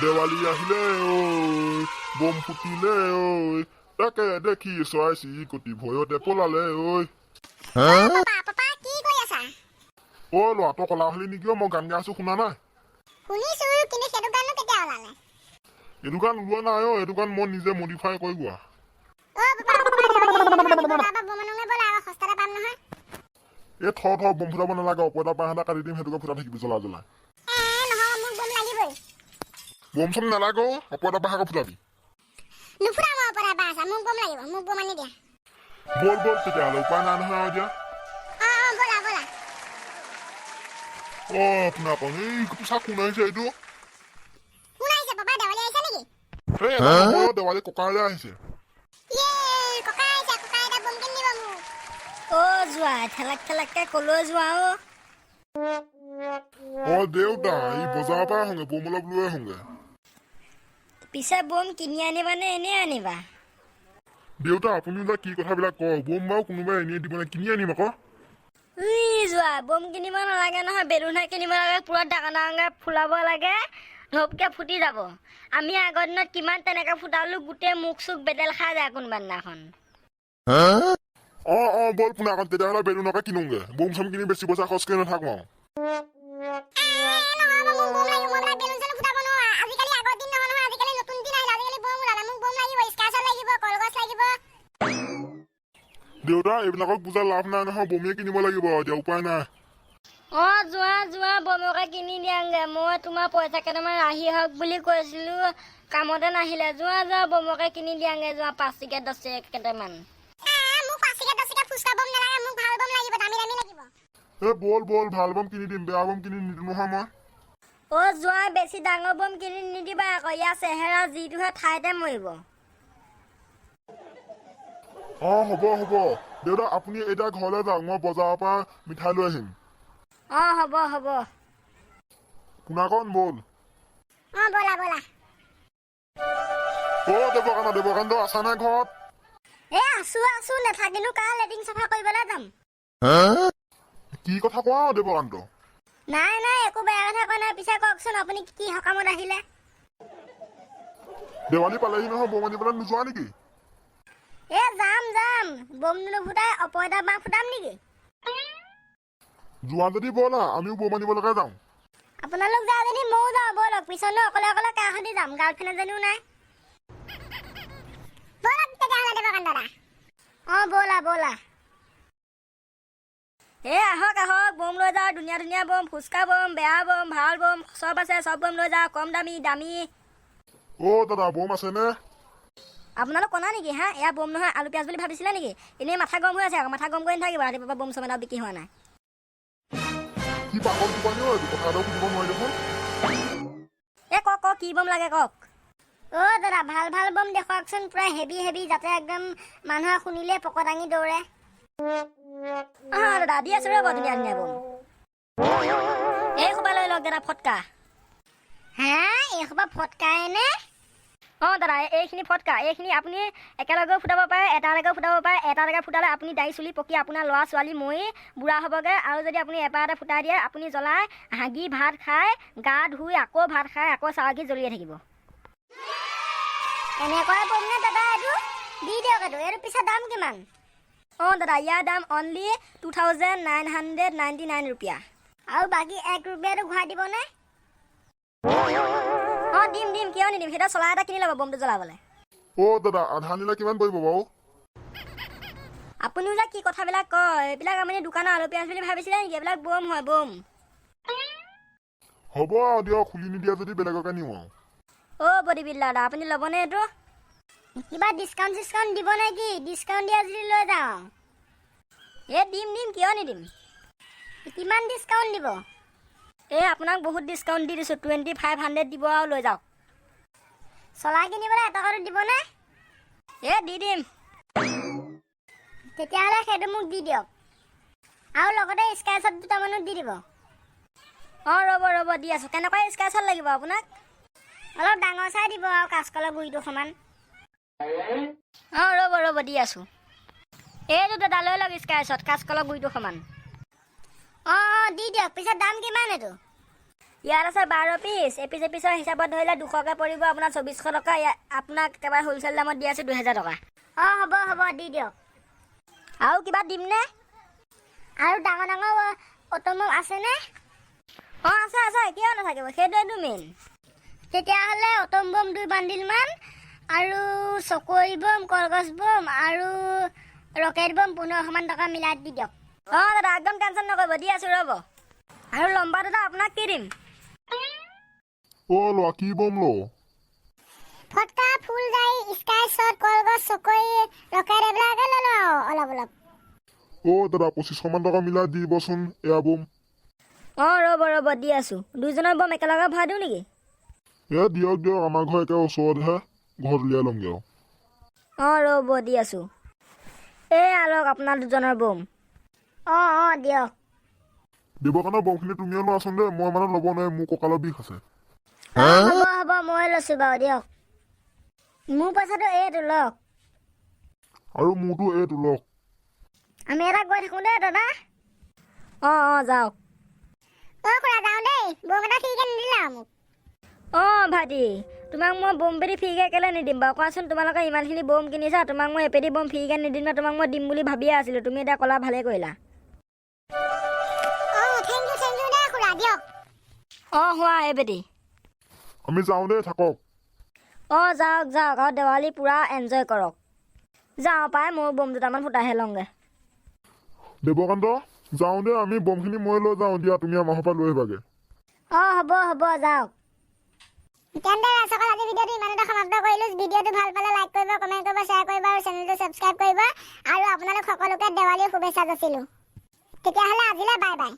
দেৱালী আহিলে ঐ, বোম ফুটিলে ঐ, তাকে দেখি চৰাই চিৰিকটি ভয়তে পলালে ঐ। পাপা, পাপা, কি কৰি আছা? অ ল'ৰা, তই কলা হলি নেকি অ? মই গান গাই আছো, শুনা নাই? শুনিছো, কিন্তু সেইটো গানো কেতিয়া ওলালে? এইটো গান ওলোৱা নাই অ, এইটো গান মই নিজে মডিফাই কৰি গোৱা। অ পাপা, পাপা, দেৱালী আহিছে নহয়, বজাৰৰ পৰা বোম আনোগে ব'লা আকৌ, সস্তাতে পাম নহয়। এই থ থ, বোম ফুটাব নালাগে। অপইতা বাঁহ এটা কাটি দিম, সেইটোকে ফুটাই থাকিবি জ্বলা জ্বলাই। এ নহয়, মোক বোম লাগিবই। বোম চোম নালাগে অ, অপইতা বাঁহকে ফুটাবি। নুফুটা মই অপৰা বাঁহ আছে, মোক বোম লাগিব, মোক বোম আনি দিয়া। ব'ল ব'ল তেতিয়াহ'লে, উপায় নাই নহয় আৰু এতিয়া। অ অ ব'লা ব'লা। অ আপোনাকণ, এই চা, কোন আহিছে এইটো? কোন আহিছে পাপা? দেৱালী আহিছে নেকি? এই এটা নহয় অ, দেৱালী ককাইলে আহিছে। ইয়ে, ককা আহিছে! ককা এটা বোম কিনি দিব মোক। অ' যোৱা, ঠেলাক ঠেলাককে কলৈ যোৱা অ'? অ দেউতা, এই বজাৰৰ পৰা আহোঁগে, বোম অলপ লৈ আহোঁগে। পিছে বোম কিনি আনিবা নে এনেই আনিবা? দেউতা, আপুনি যে কি কথাবিলাক কয়! বোম বাৰু কোনোবাই এনেই দিব নে? কিনি আনিম আকৌ। উই যোৱা, বোম কিনিব নালাগে নহয়, বেলুনহে কিনিব লাগে। পুৰা ডাঙৰ ডাঙৰকে ফুলাব লাগে, ধপকে ফুটি যাব। আমি আগৰ দিনত কিমান তেনেকে ফুটালো, গোটেই মুখ চুখ বেদেল খাই যায় কোনোবা দিনাখন। অ অ ব'ল পোনাকণ তেতিয়াহ'লে, বেলুনকে কিনোগে। বোম চোম কিনি বেছি পইচা খৰচ কৰি নাথাকো আৰু। এ নহ'ব, মোক বোম লাগিব। মই এইবিলাক বেলুন চেলুন ফুটাব নোৱাৰো। আজিকালি আগৰ দিন নহয় নহয়, আজিকালি নতুন দিন আহিলে, আজিকালি বোম ওলালে। মোক বোম লাগিব, স্কাচৰ লাগিব, কলগছ লাগিব। দেউতা, এইবিলাকক বুজাই লাভ নাই নহয়, বোমেই কিনিব লাগিব এতিয়া, উপায় নাই। অ যোৱা যোৱা, বোমকে কিনি দিয়াংগে। মই তোমাৰ পইচা কেইটামান ৰাহি হওক বুলি কৈছিলো, কামতে নাহিলে। যোৱা যোৱা, বোমকে কিনি দিয়াংগে যোৱা, 5 টকীয়া 10 টকীয়া কেইটামান। এ মোক 5 টকীয়া 10 টকীয়া ফুচকা বোম নালাগে, মোক ভাল বোম লাগিব, দামী দামী লাগিব। এ ব'ল ব'ল, ভাল বোম কিনি দিম, বেয়া বোম কিনি নিদিওঁ নহয় মই। অ যোৱা, বেছি ডাঙৰ বম কিনি নিদিবা আকৌ, ইয়াৰ চেহেৰা যিটোহে, ঠাইতে মৰিব। অ হ'ব হ'ব। দেউতা, আপুনি এতিয়া ঘৰলৈ যাওক, মই বজাৰৰ পৰা মিঠাই লৈ আহিম। অ হ'ব হ'ব। পোনাকণ, ব'ল। অ ব'লা ব'লা। অ দেৱকান্ত, দেৱকান্ত, আছা নাই ঘৰত? এ আছো আছো, নাথাকিনো কাৰ লেট্ৰিন চাফা কৰিবলৈ যাম? কি কথা কোৱা অ, দেৱকান্ত? নাই নাই, একো বেয়া কথা কোৱা নাই। পিছে কওকচোন, আপুনি কি সকামত আহিলে? দেৱালী পালেহি নহয়, বোম আনিবলৈ নোযোৱা নেকি? এ যাম যাম, বম নুফুটাই অপয়দা বাঁহ ফুটাম নেকি? যোৱা যদি ব'লা, আমিও বোম আনিবলৈকে যাওঁ। আপোনালোক যায় যদি ময়ো যাওঁ ব'লক। পিছলৈ অকলে অকলে কাৰ সৈতে যাম? গাৰ্লফ্ৰেণ্ড এজনীও নাই। ব'লক তেতিয়াহ'লে দেৱকান্ত দা। অ ব'লা ব'লা। এ আহক আহক, বম লৈ যাওক। ধুনীয়া ধুনীয়া বম, ফুচকা বম, বেয়া বম, ভাল বম চব আছে। চব বম লৈ যাওক, কম দামী, দামী। অ দাদা, বোম আছেনে? আপোনালোক কণা নেকি হা? এয়া বম নহয়, আলু পিঁয়াজ বুলি ভাবিছিলে নেকি? এনেই মাথা গৰম হৈ আছে আকৌ, মাথা গৰম কৰি নাথাকিব। ৰাতিপুৱা পৰা বম চম এটা বিক্ৰী হোৱা নাই। কি পাগল টোপানী অ এইটো, কথা এটাও সুধিব নোৱাৰি দেখোন। এ কওক কওক, কি বম লাগে কওক। অ দাদা, ভাল ভাল বম দেখুৱাওকচোন, পুৰা হেভি হেভি, যাতে একদম মানুহে শুনিলে পকত দাঙি দৌৰে। অ দাদা, দি আছো ৰ'ব, ধুনীয়া ধুনীয়া বম। এই সোপা লৈ লওক দাদা, ফটকা। হা, এইসোপা ফটকাই নে? অ দাদা, এইখিনি ফটকা। এইখিনি আপুনি একেলগেও ফুটাব পাৰে, এটা এটাকেও ফুটাব পাৰে। এটা এটাকে ফুটালে আপুনি দাড়ি চুলি পকি আপোনাৰ ল'ৰা ছোৱালী মৰি বুঢ়া হ'বগৈ। আৰু যদি আপুনি এবাৰ এটা ফুটাই দিয়ে, আপুনি জ্বলাই হাগি ভাত খাই, গা ধুই আকৌ ভাত খাই আকৌ চাৱাকি জ্বলিয়ে থাকিব। এনেকুৱাই বম নে দাদা এইটো? দি দিয়ক এইটো। এইটো পিছে দাম কিমান? অ দাদা, ইয়াৰ দাম অনলি 2999 rupiah. আৰু বাকী 1 ৰুপিয়াটো ঘূৰাই দিবনে? অ দিম দিম, কিয় নিদিম? সেইটো চলা এটা কিনি ল'ব বমটো জ্বলাবলৈ। অ দাদা, আধা নিলে কিমান পৰিব বাৰু? আপুনিও যে কি কথাবিলাক কয়! এইবিলাক আপুনি দোকানৰ আলু পিঁয়াজ বুলি ভাবিছিলে নেকি? এইবিলাক বম হয়, বম। হ'ব আৰু দিয়ক, খুলি নিদিয়া যদি বেলেগকে নিওঁ আৰু। অ' বডি বিল্ডাৰ দা, আপুনি ল'বনে এইটো? কিবা ডিছকাউণ্ট চিছকাউণ্ট দিব নেকি? ডিছকাউণ্ট দিয়া যদি লৈ যাওঁ। এ দিম দিম, কিয় নিদিম? কিমান ডিছকাউণ্ট দিব? এই আপোনাক বহুত ডিছকাউণ্ট দি দিছোঁ, 2500 দিব আৰু লৈ যাওক। চলা কিনিবলৈ এটকাটো দিবনে? এ দি দিম। তেতিয়াহ'লে সেইটো মোক দি দিয়ক আৰু লগতে স্কাইছত দুটামানো দি দিব। অঁ ৰ'ব ৰ'ব, দি আছোঁ। কেনেকুৱা স্কাইছত লাগিব আপোনাক? অলপ ডাঙৰ চাই দিব আৰু, কাচকলৰ গুৰিটো সমান। অঁ ৰ'ব ৰ'ব, দি আছোঁ। এইটো দাদা, লৈ লওক স্কাইছত, কাচকলৰ গুৰিটো সমান। অঁ অঁ দি দিয়ক। পিছে দাম কিমান এইটো? ইয়াত আছে 12 পিচ। এপিচ এপিচৰ হিচাপত ধৰিলে 200কৈ পৰিব আপোনাৰ 2400 টকা। ইয়াত আপোনাক একেবাৰে হ'লচেল দামত দি আছোঁ 2000 টকা। অঁ, হ'ব হ'ব, দি দিয়ক। আৰু কিবা দিমনে? আৰু ডাঙৰ ডাঙৰ অটম বম আছেনে? অঁ, আছে আছে, কিয় নাথাকিব? সেইটোৱেতো মেইন। তেতিয়াহ'লে অটম বম দুই বান্ডিলমান আৰু চকৰি বম, কলগছ বম আৰু ৰকেট বম 1500মান টকা মিলাই দি দিয়ক। অঁ দাদা, একদম টেনশ্যন নকৰিব, দি আছোঁ ৰ'ব। আৰু লম্বা দাদা, আপোনাক কি দিম? অ' ল'ৰা, কি বম ল? ফটকা, ফুলজাৰি, স্কাই শ্বট, কলগছ, চকৰি, ৰকেট এইবিলাকে ল'লো আৰু অলপ অলপ। অ' দাদা, 2500মান টকা মিলাই দিবচোন এয়া বম। অঁ, ৰ'ব ৰ'ব, দি আছোঁ। দুইজনৰ বম একেলগে ভৰাই দিওঁ নেকি? এ দিয়ক দিয়ক, আমাৰ ঘৰ একে ওচৰতহে, ঘৰত উলিয়াই ল'মগৈ আৰু। অঁ, ৰ'ব, দি আছোঁ। এই আলক, আপোনাৰ দুজনৰ বম। অঁ অঁ, দিয়ক। দেৱকানৰ বমখিনি তুমিয়ে লোৱাচোন দেই, মই মানে ল'ব নোৱাৰিম, মোৰ কঁকালৰ বিষ আছে। অঁ, হ'ব হ'ব, মই লৈছোঁ বাৰু, দিয়ক। মোৰ পইচাটো এইটো লওক। আৰু মোৰতো এইটো লওক। আমি এটা গৈ থাকোঁ দেই দাদা। অঁ অঁ, যাওক। অ' খুৰা, যাওঁ দেই। বম এটা ফ্ৰীকৈ নিদিলা আৰু মোক। অঁ ভাইটি, তোমাক মই বম পেটি ফ্ৰীকৈ কেলৈ নিদিম বাৰু কোৱাচোন? তোমালোকে ইমানখিনি বম কিনিছা, তোমাক মই এপেটি বম ফ্ৰীকৈ নিদিম না? তোমাক মই দিম বুলি ভাবিয়ে আছিলোঁ। তুমি এতিয়া ক'লা, ভালেই কৰিলা। অঁ, thank U, thank U দেই খুৰা, দিয়ক। অঁ, হোৱা এই পেটি। আমি যাওঁ দেই, থাকক। অঁ, যাওক যাওক, আৰু দেৱালী পূৰা এনজয় কৰক। যাওঁ পাই, ময়ো বম দুটামান ফুটাইহে লওঁগৈ। দেৱকান্ত, যাওঁ দেই আমি। বমখিনি মই লৈ যাওঁ দিয়া, তুমি আমাৰ ঘৰৰ পৰা লৈ আহিবাগৈ। অঁ, হ'ব হ'ব, যাওক। তেন্তে ৰাইজসকল, আজি ভিডিঅ'টো ইমানতে সমাপ্ত কৰিলোঁ। ভিডিঅ'টো ভাল পালে লাইক কৰিব, কমেণ্ট কৰিব, শ্বেয়াৰ কৰিব আৰু চেনেলটো ছাবস্ক্ৰাইব কৰিব। আৰু আপোনালোক সকলোকে দেৱালীৰ শুভেচ্ছা যাচিলোঁ। তেতিয়াহ'লে আজিলৈ বাই বাই।